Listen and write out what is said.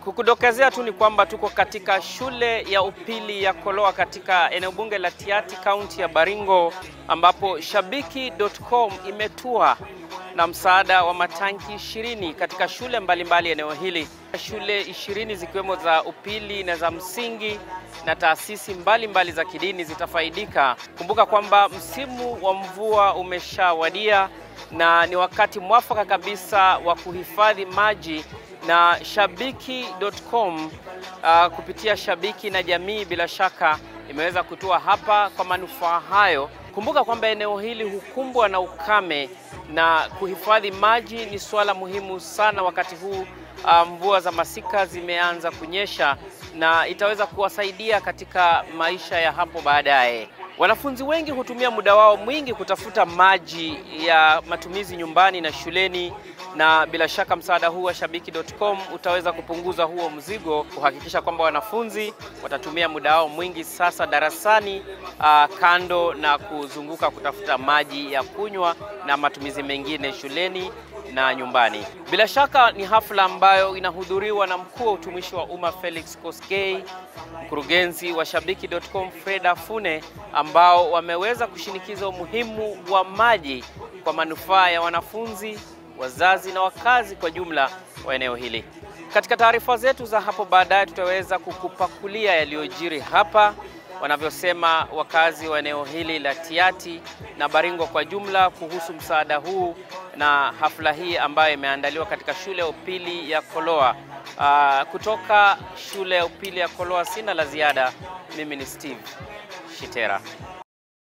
Kukudokezea tu ni kwamba tuko katika shule ya upili ya Koloa katika eneo bunge la Tiaty, kaunti ya Baringo, ambapo Shabiki.com imetua na msaada wa matanki 20 katika shule mbalimbali eneo hili. Shule 20 zikiwemo za upili na za msingi na taasisi mbalimbali za kidini zitafaidika. Kumbuka kwamba msimu wa mvua umeshawadia na ni wakati mwafaka kabisa wa kuhifadhi maji, na Shabiki.com kupitia Shabiki na Jamii bila shaka imeweza kutua hapa kwa manufaa hayo. Kumbuka kwamba eneo hili hukumbwa na ukame na kuhifadhi maji ni suala muhimu sana wakati huu mvua za masika zimeanza kunyesha, na itaweza kuwasaidia katika maisha ya hapo baadaye. Wanafunzi wengi hutumia muda wao mwingi kutafuta maji ya matumizi nyumbani na shuleni, na bila shaka msaada huu wa Shabiki.com utaweza kupunguza huo mzigo, kuhakikisha kwamba wanafunzi watatumia muda wao mwingi sasa darasani, kando na kuzunguka kutafuta maji ya kunywa na matumizi mengine shuleni na nyumbani. Bila shaka ni hafla ambayo inahudhuriwa na mkuu wa utumishi wa umma Felix Koskei, mkurugenzi wa Shabiki.com Freda Fune, ambao wameweza kushinikiza umuhimu wa maji kwa manufaa ya wanafunzi, wazazi na wakazi kwa jumla wa eneo hili. Katika taarifa zetu za hapo baadaye tutaweza kukupakulia yaliyojiri hapa, wanavyosema wakazi wa eneo hili la Tiaty na Baringo kwa jumla kuhusu msaada huu na hafla hii ambayo imeandaliwa katika shule ya upili ya Koloa. Kutoka shule ya upili ya Koloa sina la ziada. Mimi ni Steve Shitera.